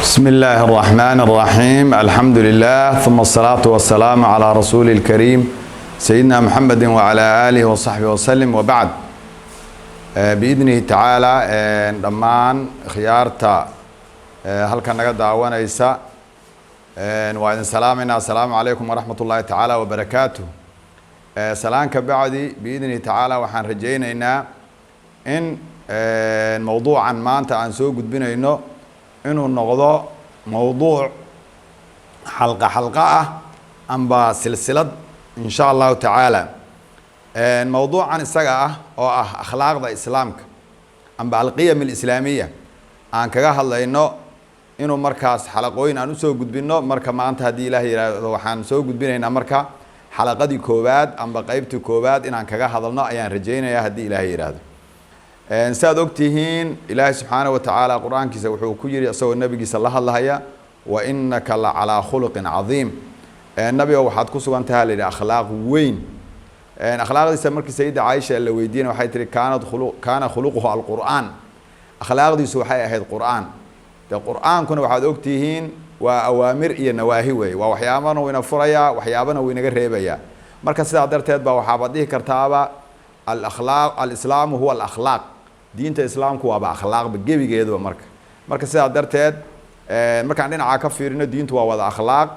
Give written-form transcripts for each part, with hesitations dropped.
بسم الله الرحمن الرحيم، الحمد لله، ثم الصلاة والسلام على رسول الكريم سيدنا محمد وعلى آله وصحبه وسلم، وبعد. بإذنه تعالى dhammaan khiyaarta halkan naga daawanaysa waa idin salaamayna. Asalaamu calaykum waraxmat ullaahi tacaala wabarakaatuh. Salaan ka bacdi, biidnihi tacaala waxaan rajaynaynaa in mowduucan maanta aan soo gudbinayno inuu noqdo mowduuc xalqa xalqa ah amba silsilad, in sha Allahu tacaala. Mowduucan isaga ah oo ah akhlaaqda Islaamka amba alqiyam alislaamiya aan kaga hadlayno, inuu markaas xalaqooyin aan usoo gudbino. Marka maanta, haddii Ilaah yidhaahdo, waxaan soo gudbinaynaa marka xalaqadii koowaad amba qeybtii koowaad inaan kaga hadalno ayaan rajaynayaa, haddii Ilaahay yidhaahdo. Saad ogtihiin, Ilaahay subxaana wa tacaala Qur-aankiisa wuxuu ku yidhi, isagoo nabigiisa la hadlahaya: "Wa innaka la calaa khuluqin cadiim." Nabiga waxaad ku sugan tahay, la yidhi, akhlaaq weyn. Akhlaaqdiisa markii Sayida Caaisha la weydiinay, waxay tihi: "Kaanat khulu kaana khuluquhu alqur'aan." Akhlaaqdiisu waxay ahayd Qur'aan. De Qur-aankuna waxaad ogtihiin waa awaamir iyo nawaahi wey, waa waxyaabana wayna furayaa, waxyaabana waynaga reebayaa. Marka sidaa darteed ba waxaabad dhihi kartaaba alakhlaaq, alislaamu huwa alakhlaaq, diinta Islaamku waaba akhlaaqba gebigeeduba. Marka sidaa darteed markaan dhinacaa ka fiirino, diintu waa wada akhlaaq.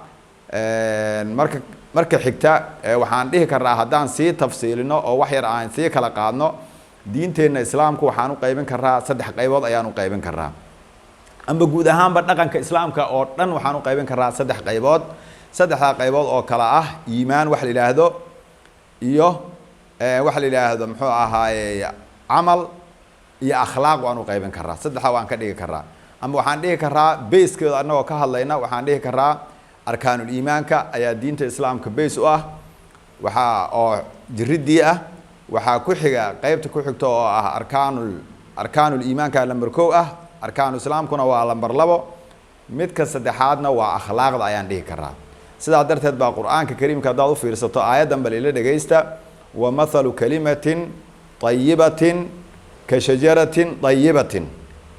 Marka xigta, waxaan dhihi karnaa, haddaan sii tafsiilino oo wax yar aan sii kala qaadno, diinteenna Islaamku waxaan u qaybin karnaa saddex qaybood ayaan u qaybin karnaa, amba guud ahaanba dhaqanka Islaamka oo dhan waxaan u qaybin karnaa saddex qaybood. Saddexdaa qaybood oo kala ah iimaan wax la yidhaahdo, iyo waxa la yidhaahdo, muxuu ahaaye, camal iyo akhlaaq waan u qaybin karaa. Saddexdaa waan ka dhigi karaa, ama waxaan dhihi karaa basekeeda annagoo ka hadlayna, waxaan dhihi karaa arkaanul iimaanka ayaa diinta Islaamka base u ah, waxaa oo jiridii ah. Waxaa ku xiga qeybta ku xigta oo ah arkaanul iimaanka lamber 1 ah, arkaanu Islaamkuna waa lamber 2, midka saddexaadna waa akhlaaqda ayaan dhihi karaa. Sidaa darteed baa Qur-aanka Kariimka haddaad u fiirsato, aayaddan bal ila dhegaysta: "Wa mathalu kalimatin tayibatin ka shajaratin tayibatin."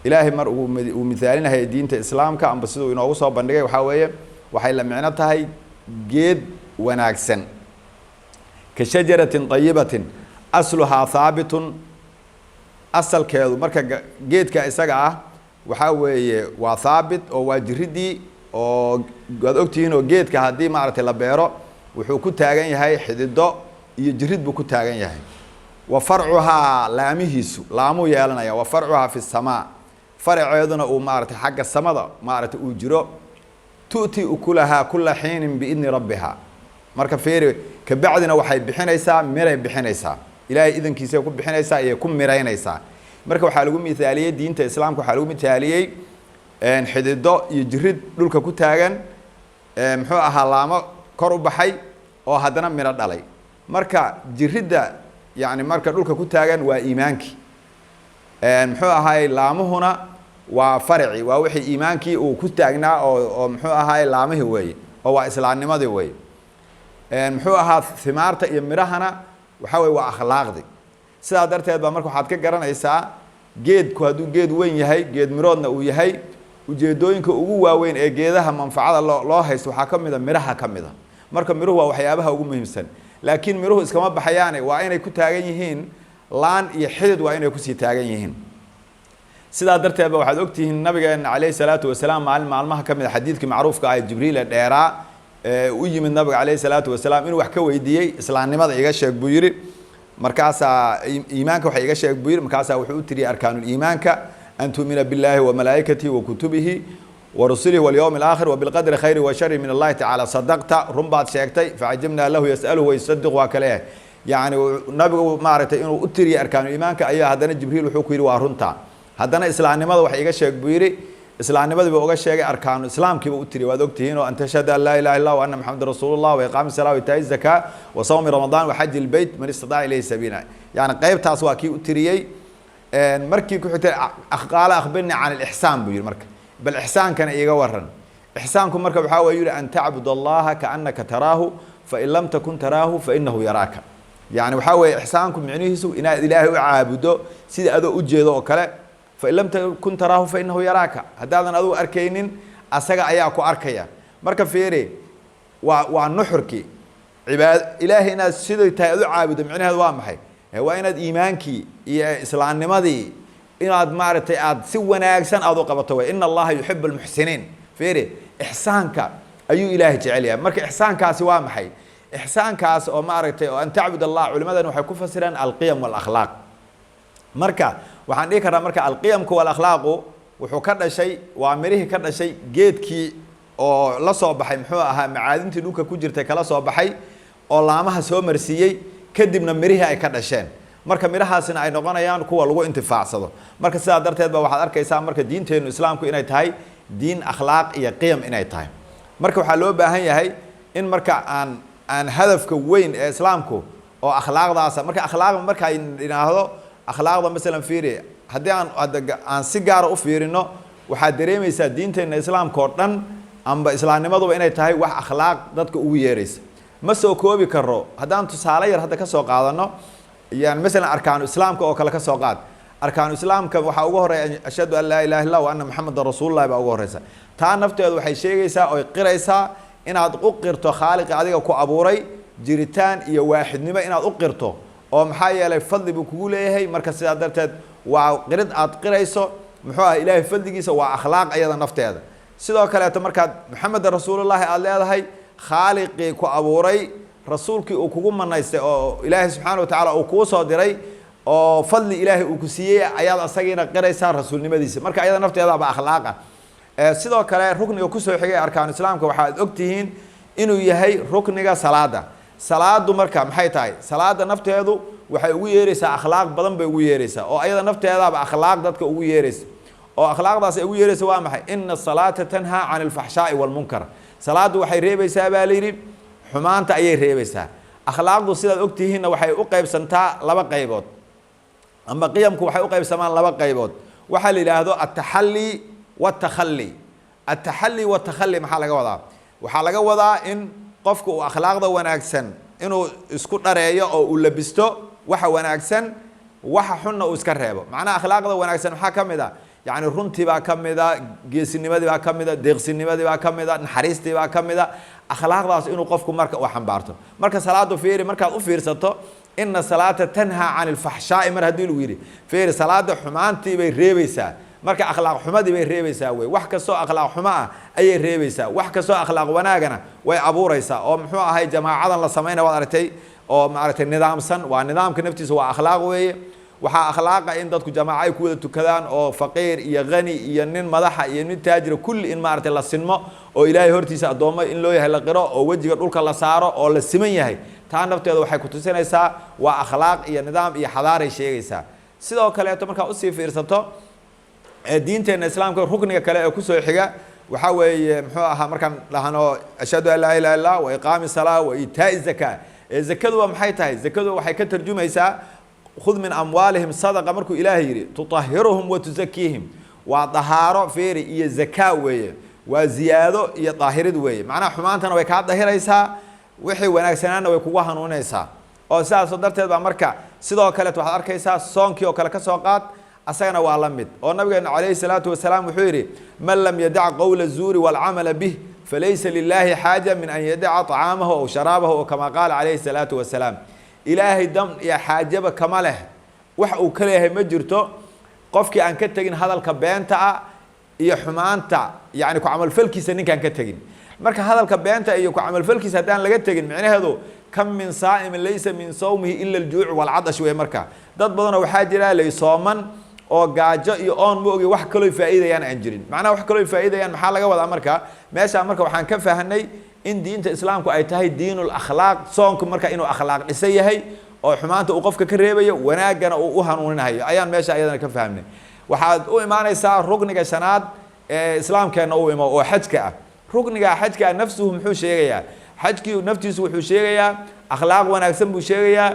Ilaahay mar uu mithaalinahaya diinta Islaamka amba siduu inoogu soo bandhigay, waxaa weeye waxay la micno tahay geed wanaagsan. "Ka shajaratin tayibatin asluhaa haabitun." Asalkeedu marka geedka isaga ah waxaa weeye waa haabit oo waa jiridii, oo waad ogtihiin oo geedka haddii maaragtay la beero, wuxuu ku taagan yahay xidido iyo jirid buu ku taagan yahay. "Wa farcuhaa," laamihiisu laamuu yeelanaya. "Wa farcuhaa fi samaa," faraceeduna uu maaragtay xagga samada maaragtay uu jiro. "Tu'ti ukulahaa kula xiinin biidni rabbiha." Marka feeri kabacdina waxay bixinaysaa, miray bixinaysaa, Ilaahay idankiisay ku bixinaysaa iyo ku miraynaysaa. Marka waxaa lagu mithaaliyey diinta Islaamka, waxaa lagu mithaaliyey xidido iyo jirid dhulka ku taagan, muxuu ahaa, laamo kor u baxay oo haddana miro dhalay. Marka jiridda, yani marka dhulka ku taagan, waa iimaankii, muxuu ahaay, laamuhuna waa faraci, waa wixii iimaankii uu ku taagnaa oo muxuu ahaay, laamihii weeye oo waa islaamnimadii weeye. Muxuu ahaa, himaarta iyo mirahana waxaa weye waa akhlaaqdi. Sidaa darteed baa marka waxaad ka garanaysaa, geedku hadduu geed weyn yahay, geed miroodna uu yahay, ujeedooyinka ugu waaweyn ee geedaha manfacada loo haysto waxaa ka mid a miraha ka mid a. Marka miruhu waa waxyaabaha ugu muhiimsan, laakiin miruhu iskama baxayaane, waa inay ku taagan yihiin laan iyo xidid, waa inay kusii taagan yihiin. Sidaa darteed ba waxaad ogtihiin nabigeena calayhi salaatu wasalaam maalin maalmaha ka mid a, xadiidkii macruufka ah Jibriil ee dheeraa u yimid nabiga calayhi salaatu wasalaam inuu wax ka weydiiyey. "Islaamnimada iga sheeg," buu yidhi. Markaasaa "Iimaanka waxa iga sheeg," buu yidhi. Markaasaa wuxuu u tiriyey arkaanuliimaanka: "An tu'mina billahi wa malaa'ikatihi wa kutubihi wa rusulihi walyawmi alaakhir wa bilqadri khayri wa shari min Allahi tacala. "Sadaqta," run baad sheegtay. "Facajabnaa lahu yas'aluhu wayusadiq." Waa kale yacni nabigu maaragtay inuu u tiriyey arkaanuliimaanka ayaa haddana Jibriil wuxuu ku yidhi: "Waa runta." Haddana "Islaamnimada wax iga sheeg," buu yidhi. Islaamnimadii buu uga sheegay, arkaanu islaamkiiba u tiriyay, waad ogtihiin oo "an tashhada an laa ilaha illa wa anna Maxamedan rasuulullah wa iqaami salaa wa itaa'i zakaa wa sawmi Ramadaan wa xaji lbeyt man istitaaca ilayhi sabiila." Yani qaybtaas waa kii u tiriyey. Markii ku xigtay "Qaala akhbirnii can alixsaan," buu yidhi. "Marka bal ixsaankana iiga waran." Ixsaanku marka waxaa waye, yidhi, "An tacbud Allaha kaannaka taraahu, fain lam takun taraahu fainahu yaraaka." Yani waxaa weeye ixsaanku micnihiisu inaad Ilaahay u caabudo sida adoo ujeedo oo kale. "Fain lam takun taraahu fainahu yaraaka." Haddaadan adugu arkaynin, Asaga ayaa ku arkaya. Marka fiiri, waa nuxurkii cibaad Ilaahay inaad siday tahay aad u caabudo. Micnaheedu waa maxay? Waa inaad iimaankii iyo islaamnimadii inaad maaragtay aad si wanaagsan aad u qabato way. Ina Allaha yuxibu almuxsiniin. Fiiri, ixsaanka ayuu Ilaahay jecel yahay. Marka ixsaankaasi waa maxay? Ixsaankaas oo maaragtay oo an tacbud Allah, culimadan waxay ku fasireen alqiyam walakhlaaq. Marka waxaan dhihi karnaa marka alqiyamku walakhlaaqu wuxuu ka dhashay, waa mirihii ka dhashay geedkii oo la soo baxay, muxuu ahaa, macaadintii dhulka ku jirtay kala soo baxay oo laamaha soo marsiiyey, kadibna mirihii ay ka dhasheen. Marka mirahaasina ay noqonayaan kuwa lagu intifaacsado. Marka sidaa darteed ba waxaad arkaysaa marka diinteennu Islaamku inay tahay diin akhlaaq iyo qiyam inay tahay. Marka waxaa loo baahan yahay in marka aan hadafka weyn ee Islaamku oo akhlaaqdaasa. Marka akhlaaq marka idhaahdo, akhlaaqda masalan fiiri, haddii aan aan si gaara u fiirino, waxaad dareemaysaa diinteenna Islaamka oo dhan amba islaamnimaduba inay tahay wax akhlaaq dadka ugu yeeraysa. Ma soo koobi karo. Haddaan tusaale yar hadda ka soo qaadano, yani masalan arkaanu Islaamka oo kale ka soo qaad. Arkaanu Islaamka waxaa ugu horeeya ashhadu an laa ilaha illa wa anna Muxamadan rasuulullahi baa ugu horeysa. Taa nafteedu waxay sheegaysaa oy qiraysaa inaad u qirto Khaaliqi adiga ku abuuray jiritaan iyo waaxidnimo inaad u qirto, oo maxaa yeelay fadli buu kugu leeyahay. Marka sidaa darteed waa qirid aad qirayso, muxuu ah, Ilaahay fadligiisa. Waa akhlaaq ayada nafteeda. Sidoo kaleeto markaad Maxamedan rasuulullahi aada leedahay, Khaaliqii ku abuuray, rasuulkii uu kugu manaystay oo Ilaahay subxaana watacaala uu kuu soo diray oo fadli Ilaahay uu ku siiyey, ayaad asagiina qiraysaa rasuulnimadiisa. Marka ayada nafteedaaba akhlaaqa. Sidoo kale rukniga kusoo xigay arkaanu Islaamka waxaad ogtihiin inuu yahay rukniga salaada. Salaadu marka maxay tahay? Salaada nafteedu waxay ugu yeeraysaa akhlaaq badan bay ugu yeeraysaa, oo ayada nafteedaaba akhlaaq dadka ugu yeeraysa. Oo akhlaaqdaas ay ugu yeeraysa waa maxay? Ina asalaata tanhaa can alfaxshaai walmunkar. Salaaddu waxay reebaysaa baa layidhi, xumaanta ayay reebaysaa. Akhlaaqdu sidaad ogtihiinna waxay u qaybsantaa laba qaybood, ama qiyamku waxay u qaybsamaan laba qaybood. Waxaa la yidhaahdo altaxalli watakhali. Altaxalli watakhali maxaa laga wadaa? Waxaa laga wadaa in qofku uu akhlaaqda wanaagsan inuu isku dhareeyo oo uu labisto waxa wanaagsan, waxa xunna uu iska reebo. Macnaha akhlaaqda wanaagsan maxaa ka mid a? Yacni runtii baa ka mid a, geesinimadii baa ka mid a, deeqsinimadii baa ka mid a, naxariistii baa ka mid a. Akhlaaqdaas inuu qofku marka uu xambaarto. Marka salaadu fiiri, markaad u fiirsato, ina salaata tanhaa can alfaxshaai mar haddii lagu yidhi, fiiri, salaada xumaantii bay reebaysaa. Marka akhlaaq xumadii bay reebaysaa wey. Wax kastoo akhlaaq xumo ah ayay reebaysaa, wax kastoo akhlaaq wanaagana way abuuraysaa. Oo muxuu ahay, jamaacadan la samaynaya waad aragtay oo maaragtay nidaamsan, waa nidaamka naftiisa, waa akhlaaq weeye. Waxaa akhlaaqa in dadku jamaaco ay ku wada tukadaan, oo faqiir iyo hani iyo nin madaxa iyo nin taajira kulli in maaragtay la sinmo, oo Ilaahay hortiisa addoommo in loo yahay la qiro, oo wejiga dhulka la saaro oo la siman yahay. Taa nafteeda waxay kutusinaysaa waa akhlaaq iyo nidaam iyo xadaaray sheegaysaa. Sidoo kaleeto markaa usii fiirsato diinteenna Islaamka, rukniga kale ee kusoo xiga waxaa weeye, muxuu ahaa, markaan dhahno ashhadu an laa ilaha illah wa iqaami salaa wa iitaa'i zakaa. Zakadu waa maxay tahay? Zakadu waxay ka tarjumaysaa khud min amwaalihim sadaqa markuu Ilaahay yidhi, tutahiruhum wa tuzakiihim. Waa dahaaro feeri iyo zakaa weeye, waa ziyaado iyo daahirid weeye. Macnaha xumaantana way kaa dahiraysaa, wixii wanaagsanaana way kugu hanuunaysaa. Oo sidaasoo darteed baa marka sidoo kaleet waxaad arkaysaa soonkii oo kale ka soo qaad, asagana waa la mid. Oo nabigeena calayhi salaatu wasalaam wuxuu yidhi: man lam yadac qowla zuuri walcamala bih falaysa lilahi xaaja min an yadaca طacaamahu aw sharaabahu, oo kama qaala calayhi salaatu wasalaam. Ilaahay dam iyo xaajaba kama leh, wax uu ka leeyahay ma jirto qofkii aan ka tegin hadalka beenta ah iyo xumaanta, yacni ku camalfalkiisa ninkaan ka tegin. Marka hadalka beenta iyo ku camalfalkiisa haddaan laga tegin, micnaheedu kam min saa'imin laysa min sawmihi ila aljuuc walcadash wey. Marka dad badanoo waxaa jira lay sooman oo gaajo iyo oon ma ogi, wax kaloo faa'iidayaan aan jirin. Macnaha wax kaloo faa'iidayaan maxaa laga wadaa? Marka meeshaa marka waxaan ka fahanay in diinta Islaamku ay tahay diinul akhlaaq. Soonku marka inuu akhlaaq dhisan yahay oo xumaanta uu qofka ka reebayo, wanaaggana uu u hanuuninayo ayaan meesha ayadana ka fahamnay. Waxaad u imaanaysaa rukniga shanaad ee islaamkeenna u imo oo xajka ah. Rukniga xajka ah nafsuhu muxuu sheegayaa? Xajkii naftiisu wuxuu sheegayaa akhlaaq wanaagsan buu sheegayaa,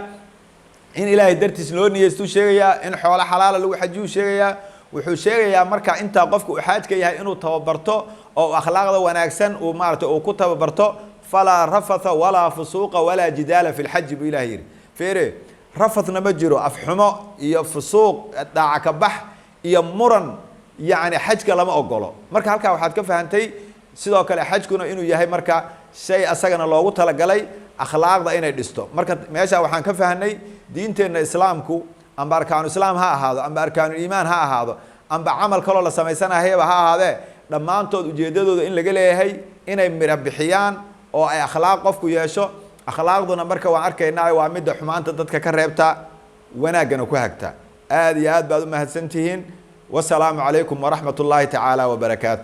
in Ilaahay dartiis loo niyeystuu sheegayaa, in xoolo xalaala lagu xajiyuu sheegayaa. Wuxuu sheegayaa marka intaa qofka uu xaajka yahay inuu tababarto oo akhlaaqda wanaagsan uu maarata uu ku tababarto. Falaa rafatha walaa fusuuqa walaa jidaala fi lxaji buu Ilahay yidhi. Feere, rafathna ma jiro, afxumo iyo fusuuq, daaca ka bax iyo muran, yacni xajka lama ogolo. Marka halkaa waxaad ka fahantay Sidoo kale xajkuna inuu yahay marka shay asagana loogu talagalay akhlaaqda inay dhisto. Marka meesha waxaan ka fahnay diinteenna islaamku, amba arkaanu islaam ha ahaado, amba arkaanu iimaan ha ahaado, amba camal kaloo la samaysanahayaba ha ahaadee, dhammaantood ujeeddadooda in laga leeyahay inay miro bixiyaan oo ay akhlaaq qofku yeesho. Akhlaaqduna marka waan arkaynaa waa midda xumaanta dadka ka reebta, wanaaggana ku hagta. Aad iyo aad baad u mahadsantihiin. Wasalaamu calaykum waraxmat ullaahi tacaala wabarakaatu.